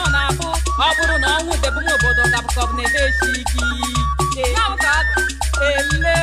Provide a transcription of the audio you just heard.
Ọ na-abụ ọ bụrụ na ọnwụ debe m obodo gabụ ka ọ bụ na ebe echi gị ike. Ya bụ ka ọ dị. Ele.